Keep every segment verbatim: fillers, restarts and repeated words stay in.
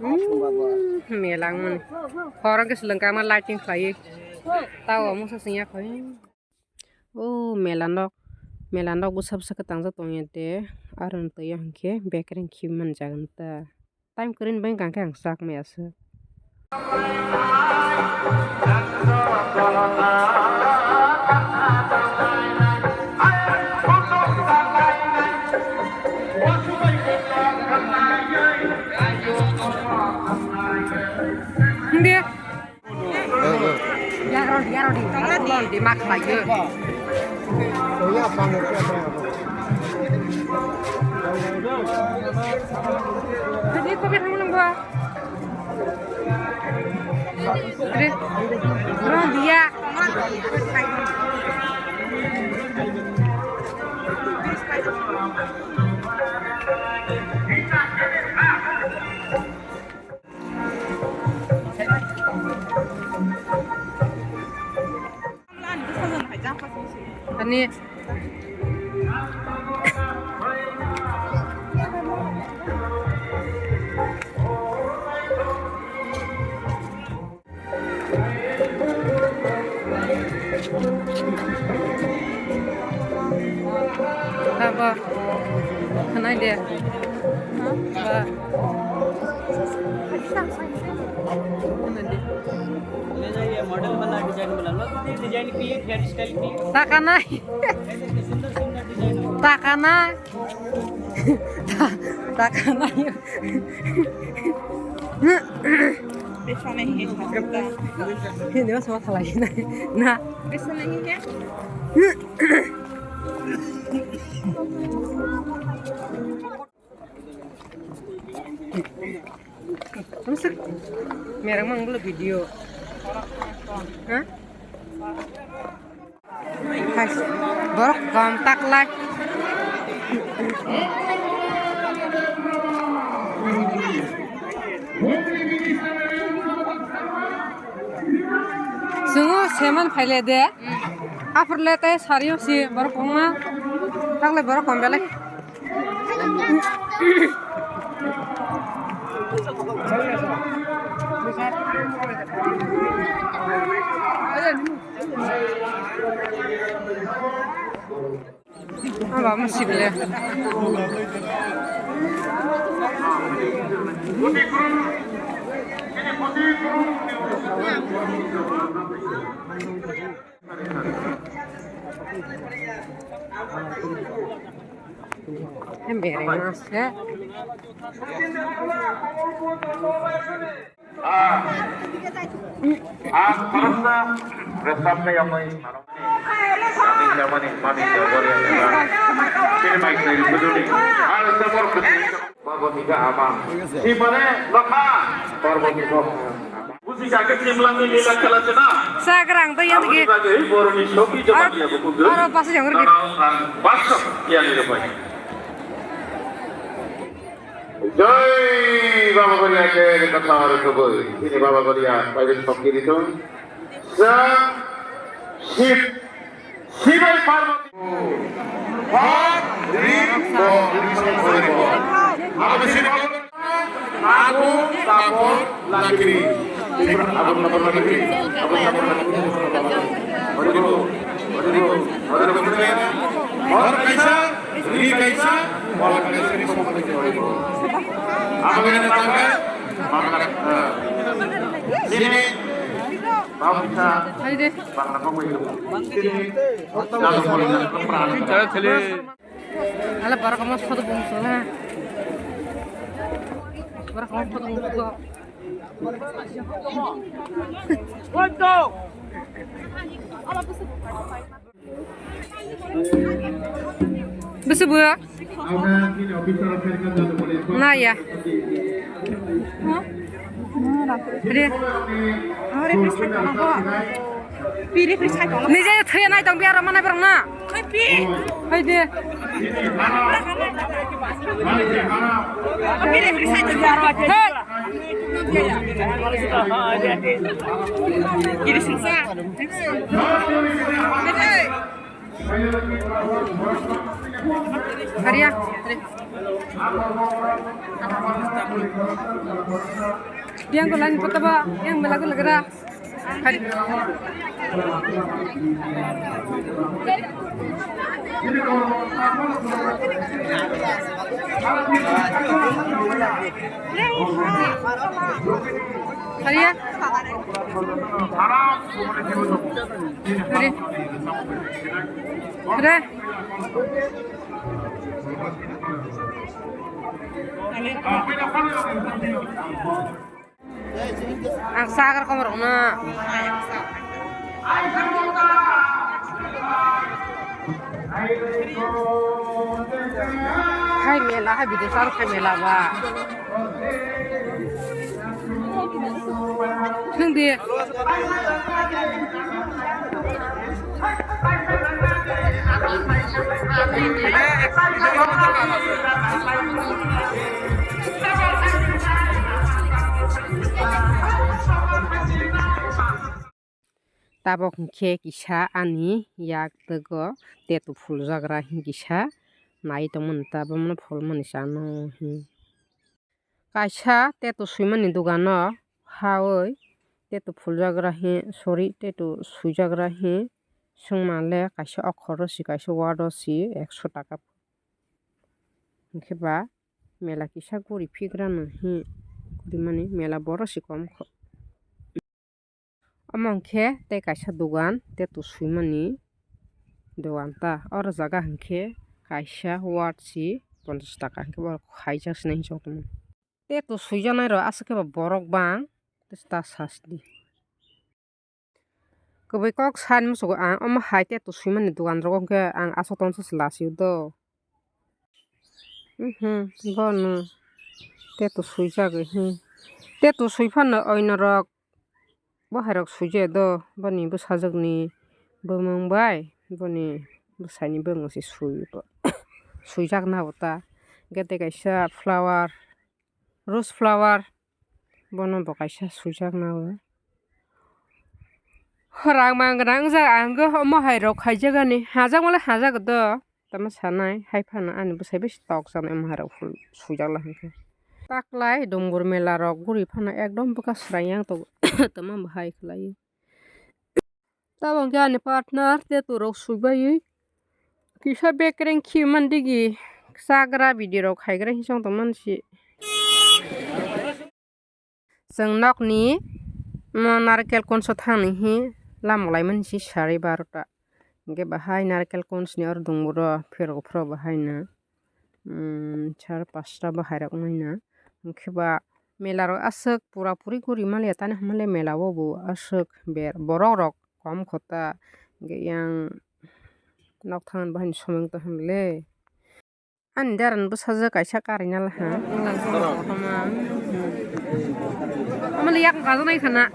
Hmm, mela wngmani. Horo khe swlwng kama lighting khlaiwi. Tao musa singya khoi. O mela nok, mela nok bwsa bwsa khe tangjak tongya de. Aro twi o hinkhe bekereng khibi manjak ta. Time kwrwini bagwi hwnkha khe ang chak maya se. Hindi. Yarodi, yarodi. Yarodi, mak lagi. Jadi, kopi kamu nunggu. Jadi, orang dia. Ani. Abo. Khanai de. Ba. Khanai de. ये मॉडल वाला डिजाइन बना लो, डिजाइन के लिए hair style के लिए। Takanai. सुंदर सुंदर डिजाइन हो। Takanai. Ta-, takanai. पैसा नहीं है। Hindi mas mathalai na. Na. पैसा नहीं है। Masuk. Merang mang bolo video. Hah? Hai, borok kom taklai. Sungu seman phaile de. Apor le tai sariyo si borok koma. Taklai borok kom belai. Aba mo sible. Embereng ase. Ah, ah, khoroksa resapnai yoknai. Mami jamani, mami jamani, sini mai sini kuduni. Al sabor kuduni. Parvati ka ama. Sibare lokha. Parvati ka ama. Busi ka ke simlang ni lila kala chena. Sagrang to yang Abu lagi. Lagi boroni sopi jama dia buku. Aro pasu yang lagi. Basok yang ni lepai. Jai Baba Goria ke kata hari keboi. Ini Baba Goria private sokiri tu. Sa Sip Sibai Parvati. Hor rim bo. Apa sih? Aku kapur lakri. Abang kapur lakri. Abang kapur lakri. Hor kaisa, ri kaisa, wal kaisa, ri kaisa. Abang yang datang kan? Makan. Sini. Bangsa. Hai de. Bangsa kau itu. Sini. Jangan boleh nak perang. Ala bara kamu sepatu bungsu lah. Bara kamu sepatu bungsu. Bisi buya. Na ya. Re. Nije thaya nai tong biara mana berang na. Hai de. Hey. Arya, arya. Yang ko lain kota ba, yang melagu lagera. Hari. Hari ya? Hari. Hari. Ang sagar komor na. Hai mela, hai bidesar, hai mela ba. Nung di. Tabok hinkhe kisa ani yak twgo teto phuljagra hinkisa nai tongmani ta, bomono phulmani chano hin. Kaisa teto swimani dogano hawi teto phuljagra hi, sorry, teto swijagra hi swngmale kaisa okhoro si, kaisa word o si ekso taka. Hinkhe ba mela kisa guri phigrano hi, guri mani mela boro si kom kho. Omo hinkhe tei kaisa dogan teto swimani dogan ta. Oro jaga hinkhe kaisa word si ponchash taka hinkhe borok khaijak sinai hinwi chong tongmani. Teto swijaknai rok aswk khe ba borok bang ta sasti. Kwbwi kok sani muchungo ang omo hai teto swimani dogan rogo hinkhe ang aswk tongsa se lasio do. Mhm, bono teto swijak, mhm. Teto swi phano oino rok bo hai rok swijak do, boni bwsajwk ni bumung bai boni bwsai ni bumung se swi, swijak na bo ta. Hinkhe tei kaisa flower, rose flower, bono bo kaisa swijak na o. Rang mang rang jak ang omo hai rok khaijak ani, hajak mole hajak do. Tamo sanai hai phano ani bwsai bai tok sanai omo hai rok phul swijak la hinkhe. Taklai dongbur mela rok guri phano ekdom bwkha swrai yang tongo tamo bo hai khlai. Tamo hinkhe ani partner teto rok swijak bai kisa bekereng khi man digi chagra bidi rok khaigra hinwi chong tong man si. Chwng nokni mo narikel konso thangni hi lamok laimani si sari barota. Hinkhe bahai narikel konsni oro dongburo pherok phro bahaino, um, sar pasta bahairok wngnaino. Hinkhe ba mela rok aswk pura puri guri maliya tani hwnmale mela o bo aswk ber borok rok kom khota. Hinkhe yang nok thangni bahaino somoi wngtong hwnle. Ani dara ni bwsajwk kaisa karwi na laha. Omo le yakung kajaknai khana.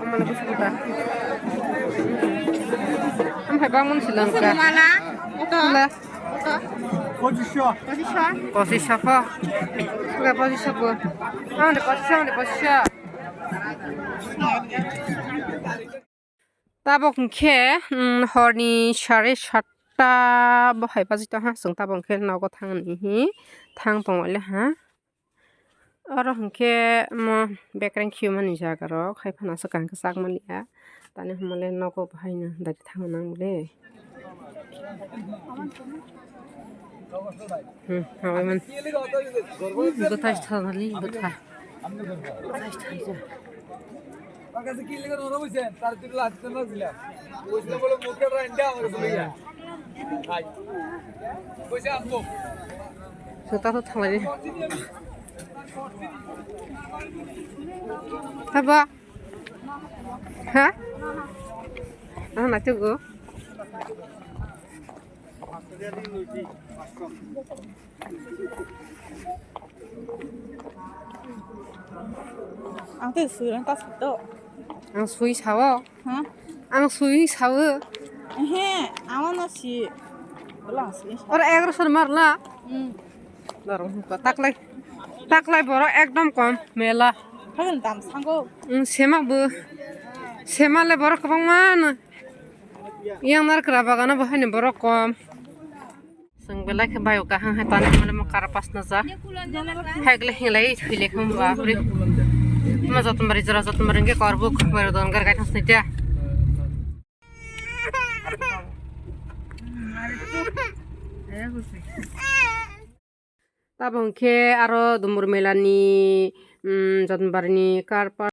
Omo le bwsajwk ta. Omo hai bangmani se lang ka. Mana? Oto. Oto. Pochisho. Pochisho. Pochisho pho. Oke, pochisho pho. Omo de pochisho, omo de pochisho. Tabok hinkhe, um, horni sare satta bo hai baji tongha, chwng tabok hinkhe nogo thangni hi thang tongwali ha. Oro hinkhe mo bekereng khiyumani jaga rok hai phano aswk kaham khe chak maliya. Tani hwnmale nogo bahaino dati thangna nango le. Hmm, habai man. Bwthai thanani bwthai. Bwthai thanani. Sota to thanglai. Haba. Ha? Ah, na tugu. Ang tei sui rang ta sui to. Ang sui sao. Ha? Ang sui sao. Ehe, ang no si. Wala ang sui sao. Ora egarosho mar la. Hmm. Dorong ko taklai. Taklai borok ekdom kom mela. Hagen dam sango. Hmm, sema bo. Sema le borok kwbangma no. Yang narkra bagano bo haino borok kom. Seng belai khe bayo kahang hai tani mole mo kara pas na ja. Hai gle hinglai thwile khum ba puri. Ma joton bari jora joton bari ke kor buk bar don gar gai thas nita. Tabang khe aro Dumur Mela ni, mm, joton bari ni kar